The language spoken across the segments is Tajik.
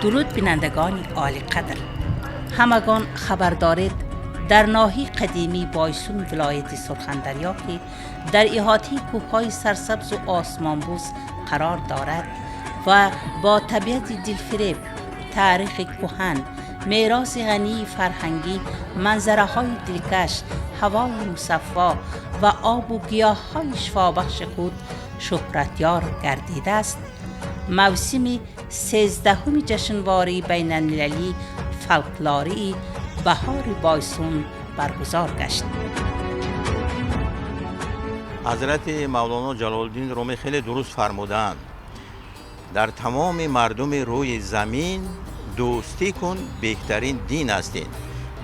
Дуруд, бинандагони олиқадр! Ҳамагон хабар доред, дар ноҳияи қадимии Бойсун, вилояти Сурхандарё, ки дар иҳотаи кӯҳҳои сарсабзу осмонбӯс қарор дорад ва бо табиати дилфиреб, таърихи кӯҳан, мероси ғании фарҳангӣ, манзараҳои дилкаш, ҳавои мусаффо ва обу гиёҳҳои шифобахши худ шӯҳратёр гардидааст, мавсими 13-уми ҷашнвории байналмилалии фолклории «Баҳори Бойсун» баргузор гашт. Ҳазрати Мавлоно Ҷалолиддин Румӣ хеле дуруст фармудаанд: дар тамоми мардуми рӯи замин дӯстӣ кун, беҳтарин дин аст ин.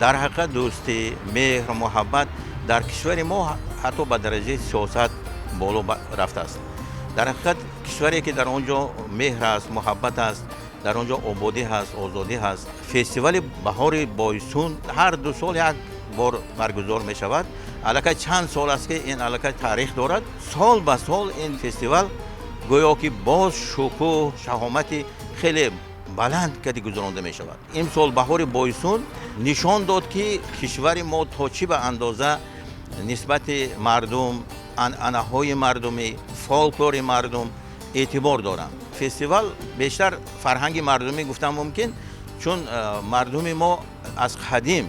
Дар ҳақиқат, дӯстӣ, меҳр, муҳаббат дар кишвари мо ҳатто ба дараҷаи сиёсат боло рафтааст. Дар ҳақиқат, кишваре ки дар он ҷо меҳр аст, муҳаббат аст, дар он ҷо ободӣ ҳаст, озодӣ ҳаст. Фестивали «Баҳори Бойсун» ҳар 2 сол як бор баргузор мешавад. Аллакай чанд сол аст, ки ин аллакай таърих дорад. Сол ба сол ин фестивал гӯё ки боз шукӯҳ, шаҳомати хеле баланд кади гузаронда мешавад. Имсол «Баҳори Бойсун» нишон дод, ки кишвари мо то чӣ ба андоза нисбати мардум, анъанаҳои мардумӣ, фолклори мардум эътибор доранд. Фестивал бештар фарҳанги мардумӣ гуфтан мумкин, чун мардуми мо аз қадим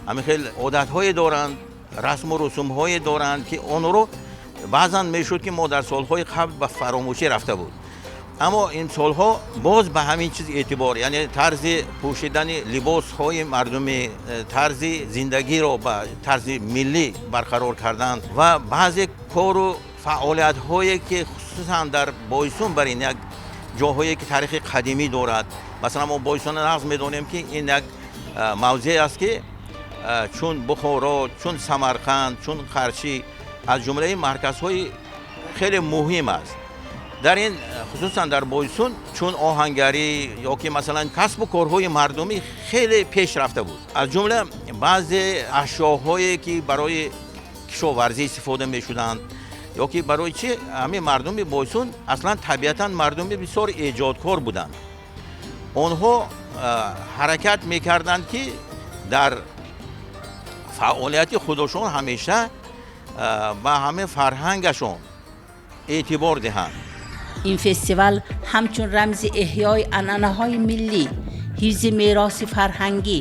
ҳамин хел одатҳое доранд, расму русумҳое доранд, ки онро баъзан мешуд, ки мо дар солҳои қабл ба фаромӯшӣ рафта буд. Аммо ин солҳо боз ба ҳамин чиз эътибор, яъне тарзи пӯшидани либосҳои мардумӣ, тарзи зиндагиро ба тарзи миллӣ барқарор кардан ва баъзе кору фаъолиятҳое, ки хусусан дар Бойсун, бар ин як ҷоҳое ки таърихи қадимӣ дорад. Масалан, мо Бойсуна нағз медонем, ки ин як мавзеъ аст, ки чун Бухоро, чун Самарқанд, чун Қаршӣ аз ҷумлаи марказҳои хеле муҳим аст. Дар ин, хусусан дар Бойсун, чун оҳангарӣ ё ки масалан касбу корҳои мардумӣ хеле пеш рафта буд. Аз ҷумла баъзе ашёҳое, ки барои кишоварзӣ истифода мешуданд ё ки барои чи, ҳамин мардуми Бойсун аслан табиатан мардуми бисёр эҷодкор буданд. Онҳо ҳаракат мекарданд, ки дар фаъолияти худашон ҳамеша ба ҳамин фарҳангашон эътибор диҳанд. Ин фестивал ҳамчун рамзи эҳёи анъанаҳои миллӣ, ҳифзи мероси фарҳангӣ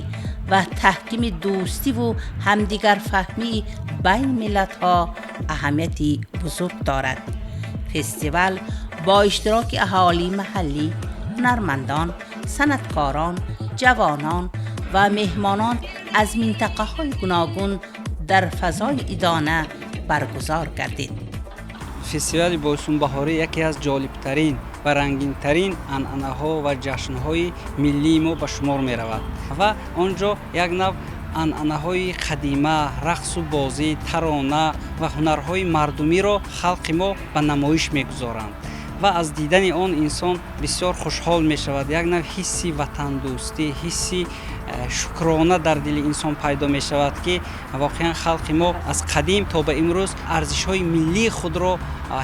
ва таҳкими дӯстиву ҳамдигарфаҳмии байни миллатҳо аҳамияти бузург дорад. Фестивал бо иштироки аҳолии маҳаллӣ, ҳунармандон, санъаткорон, ҷавонон ва меҳмонон аз минтақаҳои гуногун дар фазои идона баргузор гардид. Фестивали «Бойсунбаҳорӣ» яке аз ҷолибтарин ва рангинтарин анъанаҳо ва ҷашнҳои миллии мо ба шумор меравад ва он ҷо як нав анъанаҳои қадима, рақсу бозӣ, тарона ва ҳунарҳои мардумиро халқи мо ба намоиш мегузоранд ва аз дидани он инсон бисёр хушҳол мешавад. Як нав ҳисси ватандӯстӣ, ҳисси шукрона дар дили инсон пайдо мешавад, ки воқеан халқи мо аз қадим то ба имрӯз арзишҳои миллии худро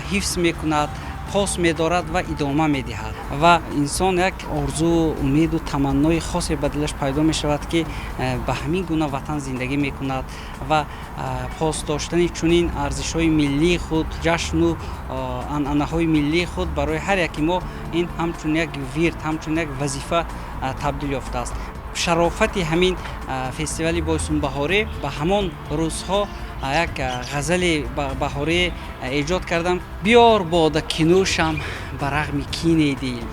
ҳифз мекунад, пос медорад ва идома медиҳад. Ва инсон як орзу, умеду таманнои хосе ба дилаш пайдо мешавад, ки ба ҳамин гуна ватан зиндагӣ мекунад ва пос доштани чунин арзишҳои миллии худ, ҷашну анъанаҳои миллии худ барои ҳар яки мо ин ҳамчун як вирд, ҳамчун як вазифа табдил ёфтааст. Шарофати ҳамин фестивали «Бойсунбаҳорӣ», ба ҳамон рӯзҳо як ғазали баҳорӣ эҷод кардам. Биёр бода, ки нӯшам ба рағми кине, дил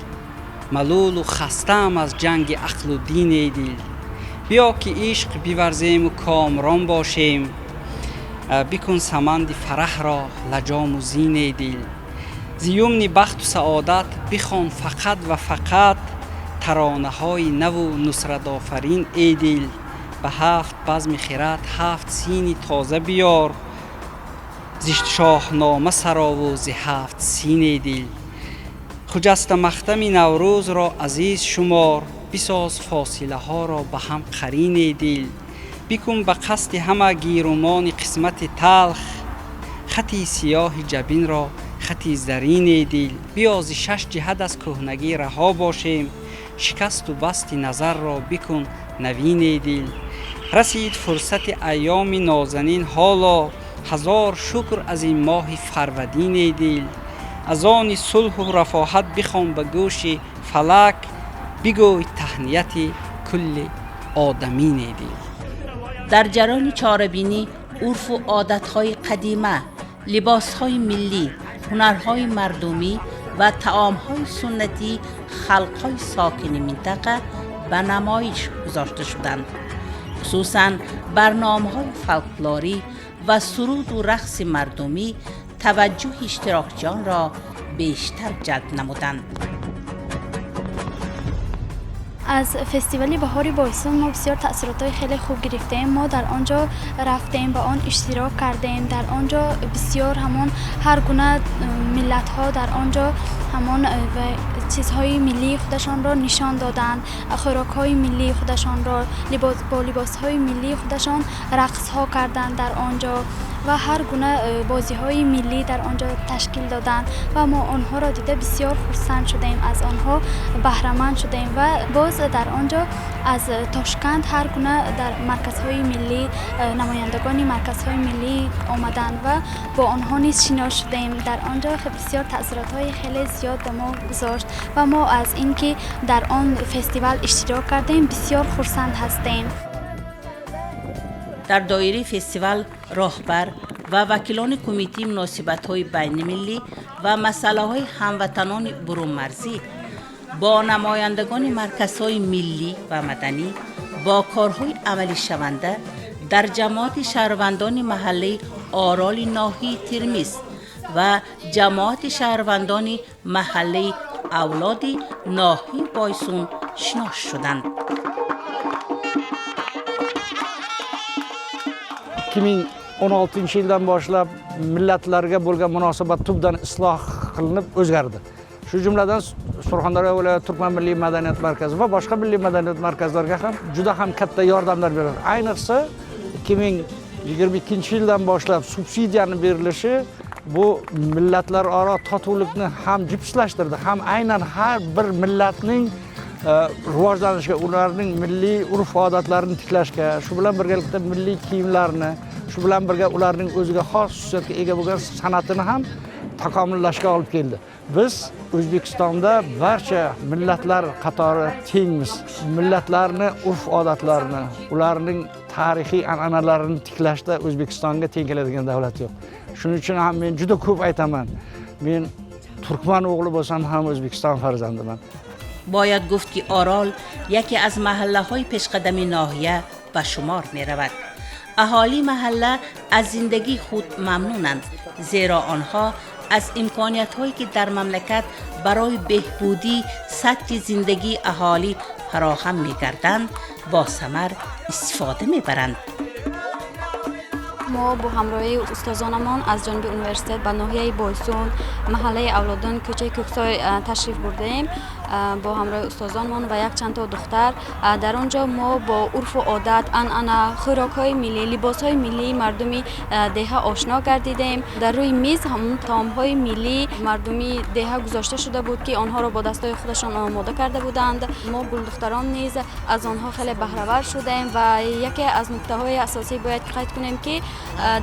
малулу хастаам аз ҷанги ақлу дине. Дил, биё, ки ишқ биварзему комрон бошем, бикун саманди фараҳро лаҷому зине. Дил, зи юмни бахту саодат бихон фақат ва фақат таронаҳои наву нусратофарин. Эй дил, ба ҳафт базми хирад ҳафт сини тоза биёр, зи шоҳнома сарову зи ҳафт сине. Дил, хуҷаста махтами Наврӯзро азиз шумор, бисоз фосилаҳоро ба ҳам қарине. Дил, бикун ба қасди ҳама гирумони қисмати талх, хати сиёҳи ҷабинро хати зарине. Дил, биё, зи шаш ҷиҳат аз кӯҳнагӣ раҳо бошем. Шикасту басти назарро бикун навине дил. Расид фурсати айёми нозанин ҳоло, ҳазор шукр аз ин моҳи фарвадине дил. Аз они сулҳу рафоҳат бихон ба гӯши фалак, бигӯй таҳнияти кулли одамине дил. Дар ҷараёни чорабинӣ урфу одатҳои қадима, либосҳои миллӣ, ҳунарҳои мардумӣ ва таомҳои суннатии халқҳои сокини минтақа ба намоиш гузошта шуданд. Хусусан барномаҳои фолклорӣ ва суруду рақси мардумӣ таваҷҷӯҳи иштирокчиёнро бештар ҷалб намуданд. Аз фестивали баҳори Бойсун мо бисёр таъсиротҳои хеле хуб гирифтем. Мо дар он ҷо рафтем, ба он иштирок кардем. Дар он ҷо бисёр ҳамон ҳар гуна миллатҳо дар он ҷо ҳамон чизҳои миллии худашонро нишон доданд, хӯрокҳои миллии худашонро, бо либосҳои миллии худашон рақсҳо карданд дар он ҷо ва ҳар гуна бозиҳои миллӣ дар он ҷо ташкил доданд ва мо онҳоро дида бисёр хурсанд шудем, аз онҳо баҳраманд шудем. Ва боз дар он ҷо аз Тошканд ҳар гуна дар марказҳои миллӣ намояндагони марказҳои миллӣ омаданд ва бо онҳо низ шинос шудем. Дар он ҷо бисёр таъсиротҳои хеле зиёд ба мо гузошт ва мо аз ин ки дар он фестивал иштирок кардем, бисёр хурсанд ҳастем. Дар доираи фестивал роҳбар ва вакилони кумитаи муносибатҳои байнимиллӣ ва масъалаҳои ҳамватанони бурунмарзӣ бо намояндагони марказҳои миллӣ ва маданӣ бо корҳои амалишаванда дар ҷамоати шаҳрвандони маҳаллаи Ороли ноҳияи Термиз ва ҷамоати шаҳрвандони маҳаллаи Авлоди ноҳияи Бойсун шинос шуданд. 2016-yildan boshlab millatlarga bo'lgan munosabat tubdan isloh qilinib o'zgardi. Shu jumladan Surxondaryo viloyati Turkman milliy madaniyat markazi va boshqa milliy madaniyat markazlariga ham juda ham katta yordamlar berildi. Ayniqsa 2022-yildan boshlab subsidiyani berilishi bu millatlararo totuvlikni ham jipslashtirdi, ham aynan har bir millatning rivojlanishiga, ularning milliy urf-odatlarini tiklashga, shu bilan birgalikda milliy kiyimlarni, shu bilan birga ularning o'ziga xos xususiyatga ega bo'lgan san'atini ham takomillashga olib keldi. Biz O'zbekistonda barcha millatlar qatori tengmiz. Millatlarni urf-odatlarini, ularning tarixiy an'analarini tiklashda O'zbekistonga teng keladigan davlat yo'q. Shuning uchun ham men juda ko'p aytaman. Men turkman o'g'li bo'lsam ham O'zbekiston farzandiman. Бояд гуфт, ки Орол яке аз маҳаллаҳои пешқадами ноҳия ба шумор меравад. Аҳолии маҳалла аз зиндагии худ мамнунанд, зеро онҳо аз имкониятҳое ки дар мамлакат барои беҳбудии сатҳи зиндагии аҳолӣ фароҳам мегарданд, бо самар истифода мебаранд. Мо бо ҳамроҳии устозонамон аз ҷониби университет ба ноҳияи Бойсун, маҳаллаи Авлодон, кӯчаи Кӯксой ташриф бурдаем бо ҳамроҳи устозонмон ва якчанд то духтар. Дар он ҷо мо бо урфу одат, анъана, хӯрокҳои миллӣ, либосҳои миллии мардуми деҳа ошно гардидем. Дар рӯи миз ҳамон таомҳои миллии мардуми деҳа гузошта шуда буд, ки онҳоро бо дастҳои худашон омода карда буданд. Мо гулдухтарон низ аз онҳо хеле баҳравар шудем ва яке аз нуктаҳои асосӣ бояд қайд кунем, ки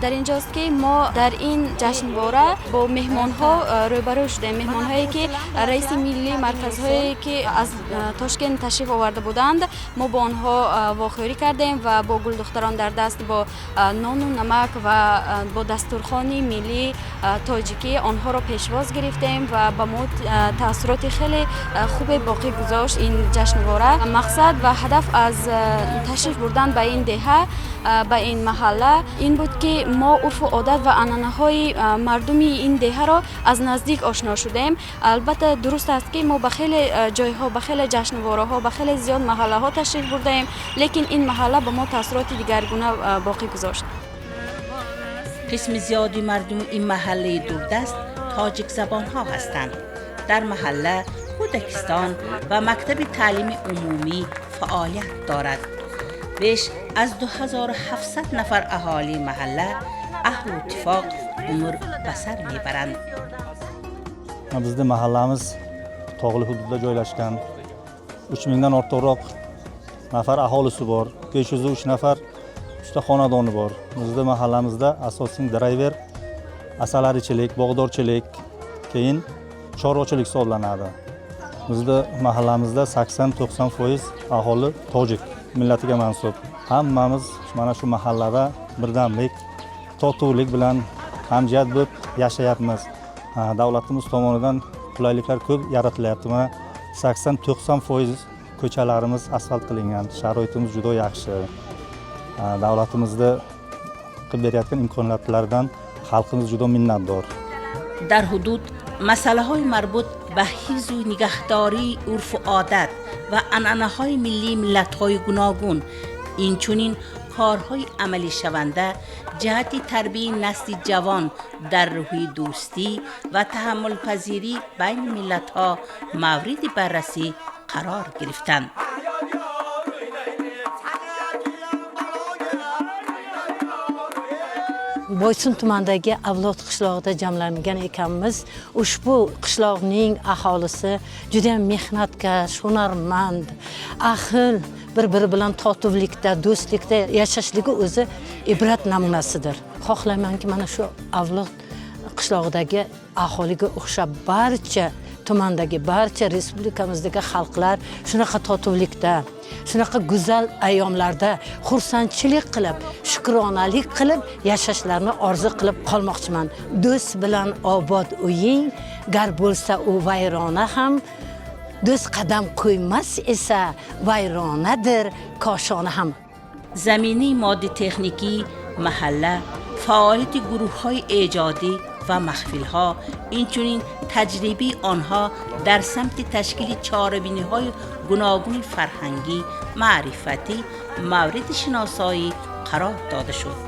дар ин ҷост, ки мо дар ин ҷашнвора бо меҳмонҳо рӯбарӯ шудем, меҳмонҳое ки раиси миллии марказҳое ки аз Тошкент ташриф оварда буданд. Мо бо онҳо вохӯрӣ кардем ва бо гулдухтарон дар даст, бо нону намак ва бо дастурхони миллии тоҷикӣ онҳоро пешвоз гирифтем ва ба мо таассуроти хеле хубе боқӣ гузошт ин ҷашнвора. Мақсад ва ҳадаф аз ташриф бурдан ба ин деҳа, ба ин маҳалла ин буд, ки мо урфу одат ва анъанаҳои мардуми ин деҳаро аз наздик ошно шудем. Албатта, дуруст аст, ки мо ба хеле ҷойҳо, ба хеле ҷашнвораҳо, ба хеле зиёд маҳаллаҳо ташриф бурдаем, лекин ин маҳалла ба мо таассуроти дигаргуна боқӣ гузошт. Қисми зиёди мардуми ин маҳаллаи дурдаст тоҷикзабонҳо ҳастанд. Дар маҳалла кӯдакистон ва мактаби таълими умумӣ фаъолият дорад. Беш аз 2700 нафар аҳолии маҳалла аҳлу иттифоқ умр ба сар мебаранд. Bizni mahallamiz tog'li hududda joylashgan. 3000 dan ortiqroq nafar aholisi bor. 503 nafar uchta xonadoni bor. Bizni mahallamizda asosan drayver, asalarichilik, bog'dorchilik, keyin chorvachilik hisoblanadi. Bizni mahallamizda 80-90% aholi tojik millatiga mansub. Hammamiz mana shu mahallada birdamlik, totuvlik bilan hamjihat bo'lib yashayapmiz. Davlatimiz tomonidan qulayliklar ko'p yaratilyapti. Mana, 80-90% ko'chalarimiz asfalt qilingan, sharoitimiz juda yaxshi. Davlatimizda qilib berayotgan imkoniyatlardan xalqimiz juda minnatdor. Дар ҳудуд масъалаҳои марбут ба ҳифзу нигаҳдории урфу одат ва анъанаҳои миллии миллатҳои гуногун, инчунин корҳои амалишаванда ҷиҳати тарбияи насли ҷавон дар рӯҳи дӯстӣ ва таҳаммулпазирӣ байни миллатҳо мавриди баррасӣ қарор гирифтанд. Boysun tumanidagi Avlod qishlog'ida jamlangan ekanmiz. Ushbu qishloqning aholisi juda mehnatkash, hunarmand, ahil, bir biri bilan totuvlikda, do'stlikda yashashligi o'zi ibrat namunasidir. Xohlaymanki, mana shu Avlod qishlog'idagi aholiga o'xshab barcha tumandagi, barcha respublikamizdagi xalqlar shunaqa totuvlikda, shunaqa go'zal ayyomlarda xursandchilik qilib, shukronalik qilib yashashlarini orzu qilib qolmoqchiman. Do'st bilan obod uying, gar bo'lsa u vayrona ham, do'st qadam qo'ymas esa, vayronadir koshona ham. Заминаи моддӣ-техникии маҳалла, фаъолияти гурӯҳҳои эҷодӣ ва маҳфилҳо, инчунин таҷрибаи онҳо дар самти ташкили чорабиниҳои гуногуни фарҳангӣ, маърифатӣ мавриди шиносоӣ қарор дода шуд.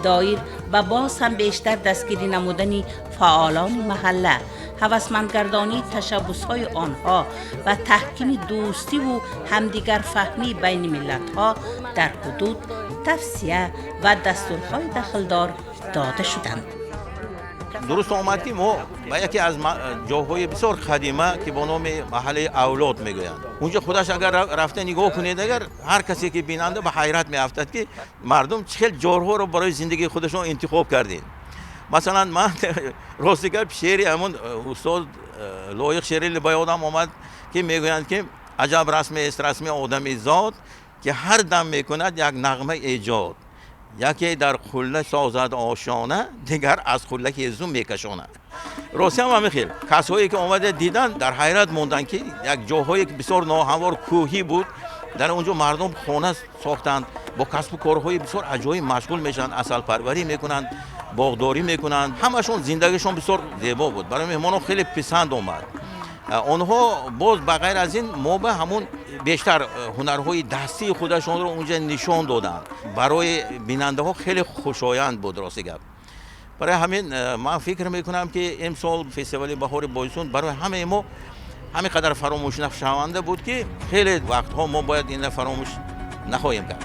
Доир ба боз ҳам бештар дастгирӣ намудани фаъолони маҳалла, ҳавасмандгардонии ташаббусҳои онҳо ва таҳкими дӯстиву ҳамдигарфаҳмӣ байни миллатҳо дар ҳудуд тавсия ва дастурҳои дахлдор дода шуданд. Дуруст омад, ки мо ба яке аз ҷойҳои бисёр қадима, ки бо номи маҳаллаи Авлод мегӯянд, унҷо худаш агар рафта нигоҳ кунед, агар ҳар касе ки бинанда ба ҳайрат меафтад, ки мардум чӣ хел ҷорҳоро барои зиндагии худашон интихоб кардем. Масалан, ман рости гап, шеъри ҳамун устод Лоиқ Шерали ба ёдам омад, ки мегӯянд, ки аҷаб расмест расми одамизод, ки ҳар дам мекунад як нағма эҷод, яке дар қулла созад ошона, дигар аз қулла ҳезум мекашонад. Рости ҳам ҳамин хел касҳое ки омада диданд, дар ҳайрат монданд, ки як ҷоҳое ки бисёр ноҳамвор, кӯҳӣ буд, дар он ҷо мардум хона сохтанд, бо касбу корҳои бисёр аҷоиб машғул мешаванд, асалпарварӣ мекунанд, боғдорӣ мекунанд. Ҳамашон зиндагишон бисёр зебо буд, барои меҳмонон хеле писанд омад. Онҳо боз ба ғайр аз ин мо ба ҳамун бештар ҳунарҳои дастии худашонро унҷа нишон доданд. Барои бинандаҳо хеле хушоянд буд, рости гап. Барои ҳамин ман фикр мекунам, ки имсол фестивали баҳори Бойсун барои ҳамаи мо ҳамин қадар фаромӯшнашаванда буд, ки хеле вақтҳо мо бояд инро фаромӯш нахоҳем кард.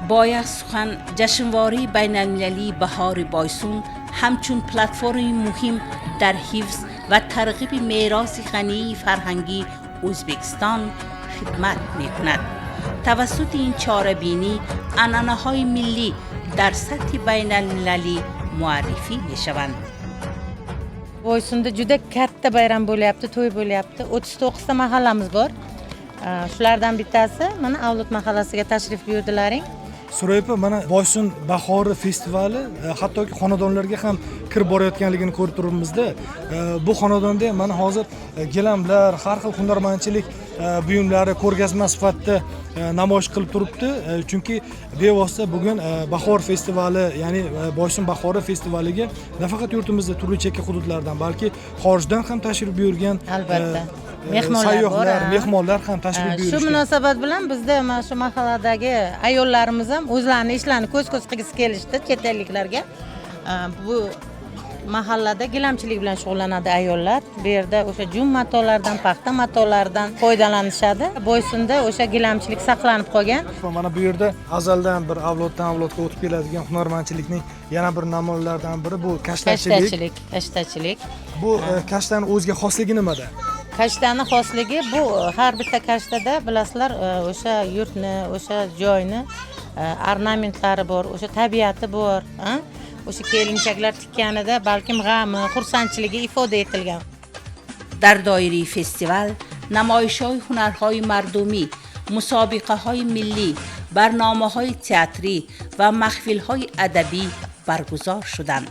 Бо як сухан, ҷашнвории байналмилалии баҳори Бойсун ҳамчун платформи муҳим дар ҳифз ва тарғиби мероси ғании фарҳангии Ӯзбекистон хидмат мекунад. Тавассути ин чорабинӣ анъанаҳои миллӣ дар сатҳи байналмилалӣ муаррифӣ мешаванд. Boysunda juda katta bayram bo'lyapti, to'y bo'lyapti. 39 ta mahallamiz bor. Shulardan bittasi mana Avlod mahallasiga tashrif buyurdilaring. Surayyo opa, mana Boysun bahori festivali hattoki xonadonlarga ham kirib borayotganligini ko'rib turibmizda. Bu xonadonda ham mana hozir gilamlar, har xil hunarmandchilik buyumlari ko'rgazma sifatida namoyish qilib turibdi. Chunki bevosita bugun bahor festivali, ya'ni Boysun bahori festivaliga nafaqat yurtimizda turli chekka hududlardan, balki xorijdan ham tashrif buyurgan Albatta. Mehmonlar bor, sayyohlar, ha. mehmonlar ham tashrif Shu buyurishgan. munosabat bilan bizda mana shu mahalladagi ayollarimiz ham o'zlarini ishlarini ko'z ko'z qilgisi kelishdi chet elliklarga. Bu mahallada gilamchilik bilan shug'ullanadi ayollar. Bu yerda o'sha jun matolardan, paxta matolaridan foydalanishadi. Boysunda o'sha gilamchilik saqlanib qolgan. Va mana bu yerda azaldan bir avloddan avlodga o'tib keladigan hunarmandchilikning yana bir namunalaridan biri bu kashtachilik. Kashtachilik, kashtachilik. Bu kashtani o'ziga xosligi nimada? Kashtani xosligi bu, har bitta kashtada, bilasizlar, o'sha yurtni, o'sha joyni ornamentlari bor, o'sha tabiati bor. O'sha kelinchaklar tikkanida balkim g'ami, xursandchiligi ifoda etilgan. Дар доираи фестивал намоишҳои ҳунарҳои мардумӣ, мусобиқаҳои миллӣ, барномаҳои театрӣ ва маҳфилҳои адабӣ баргузор шуданд.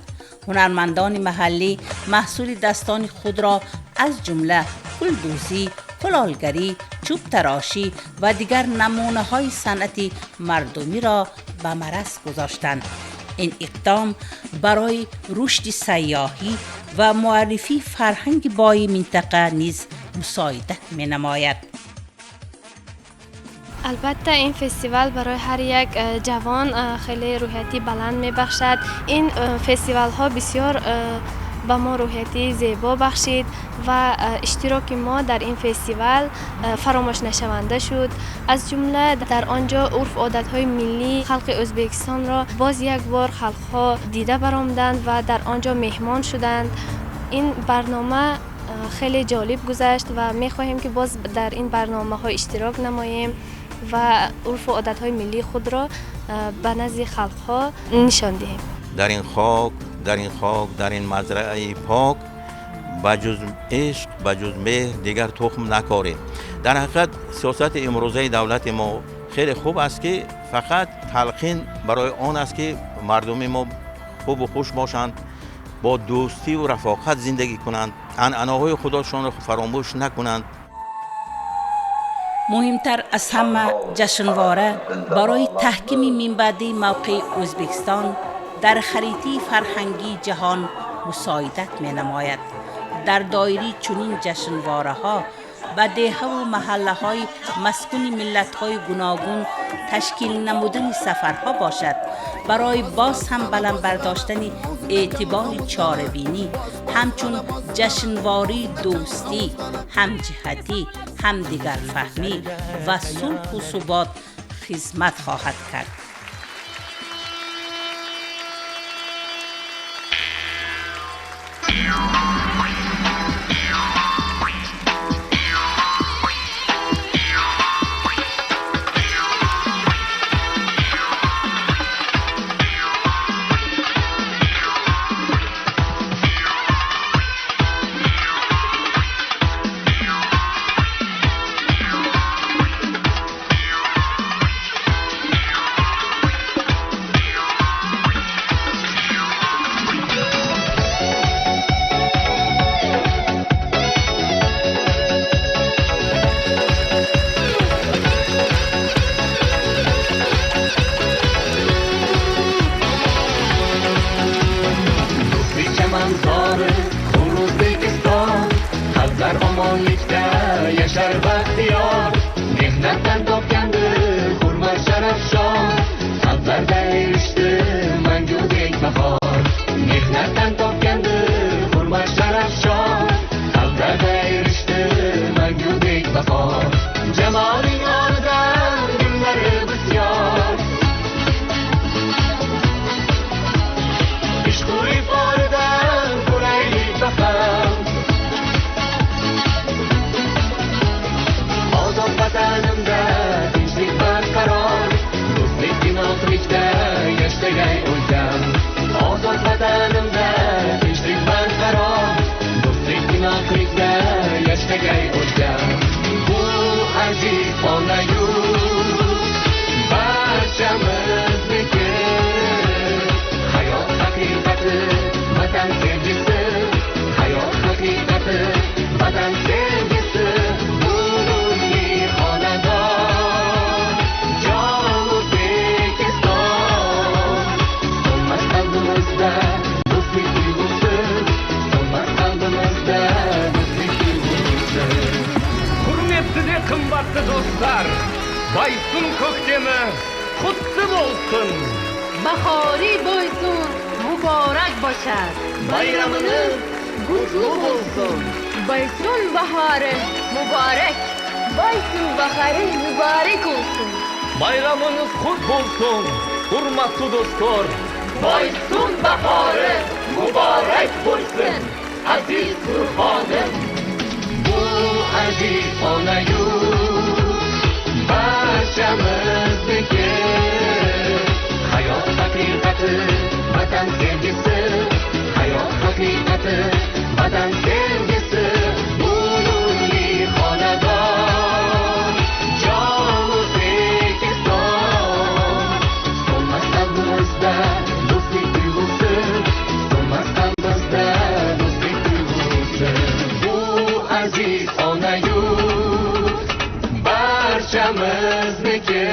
Ҳунармандони маҳаллӣ маҳсули дастони худро, аз ҷумла гулдӯзӣ, кулолгарӣ, чӯбтарошӣ ва дигар намунаҳои санъати мардумиро ба мараз гузоштанд. Ин иқдом барои рушди сайёҳӣ ва муаррифии фарҳанги бои минтақа низ мусоидат менамояд. Албатта, ин фестивал барои ҳар як ҷавон хеле рӯҳияти баланд мебахшад. Ин фестивалҳо бисёр ба мо рӯҳияти зебо бахшид ва иштироки мо дар ин фестивал фаромӯшнашаванда шуд. Аз ҷумла дар он ҷо урфу одатҳои миллии халқи Ӯзбекистонро боз як бор халқҳо дида баромаданд ва дар он ҷо меҳмон шуданд. Ин барнома хеле ҷолиб гузашт ва мехоҳем, ки боз дар ин барномаҳо иштирок намоем ва урфу одатҳои миллии худро ба назди халқҳо нишон диҳем. Дар ин хок, дар ин хок, дар ин мазраи пок, ба ҷуз ишқ, ба ҷуз меҳр дигар тухм накорем. Дар ҳақиқат, сиёсати имрӯзаи давлати мо хеле хуб аст, ки фақат талқин барои он аст, ки мардуми мо хубу хуш бошанд, бо дӯстиву рафоқат зиндагӣ кунанд, анъанаҳои худошонро фаромӯш накунанд. Муҳимтар аз ҳама, ҷашнвора барои таҳкими минбаъдаи мавқеи Ӯзбекистон дар харитаи фарҳангии ҷаҳон мусоидат менамояд. Дар доираи чунин ҷашнвораҳо ба деҳаву маҳаллаҳои маскуни миллатҳои гуногун ташкил намудани сафарҳо бошад, барои боз ҳам баланд бардоштани эътибори чорабинӣ ҳамчун ҷашнвории дӯстӣ, ҳамҷиҳатӣ, ҳамдигарфаҳмӣ ва сулҳу субот хизмат хоҳад кард. Chamanzori O'zbekiston, xalqlar omonlikda yashar baxtiyor. Mehnatdan topgandir hurmat, sharaf, shon, qalblarda erishdi mangudek bahor. Mehnatdan topgandir hurmat, sharaf, shon, qalblarda erishdi mangudek bahor. Jamoling olidan gullari bisyor, ishqu iforidan ko'raylik baham. Ozod vatanimda tinchlik barqaror, do'stlik inoqlikda yashnagay o'lkam. Ozod vatanimda tinchlik barqaror, do'stlik inoqlikda yashnagay o'lkam. Bu aziz ona yurt barchamizniki, hayot haqiqati vatan sevgisi, hayot haqiqati vatan sevgisi. Bu nurli xonadon jon O'zbekiston, so'nmas qalbimizda do'stlik tuyg'usi, so'nmas qalbimizda do'stlik tuyg'usi. Құрметті де қымбатты достар, Байсун көктемі құтты болсын! Bahori Boysun muborak boshad. Bayramınız kutlu olsun! Baysun baharı mübarek. Baysun baharı mübarek olsun. Bayramınız kutlu olsun, hurmatlı dostlar! Baysun bahori muborak bo'lsin, aziz Surxonim. Bu Aziz ona yurt barchamizniki. Hayot haqiqati, vatan sevgisi, hayot haqiqati, vatan sevgisi. Bu nurli xonadon, jon O'zbekiston. So'nmas qalbimizda do'stlik tuyg'usi, so'nmas qalbimizda do'stlik tuyg'usi. Bu aziz ona yurt barchamizniki.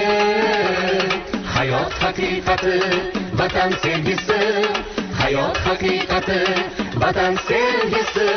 Hayot haqiqati, vatan sevgisi, hayot haqiqati, vatan sevgisi.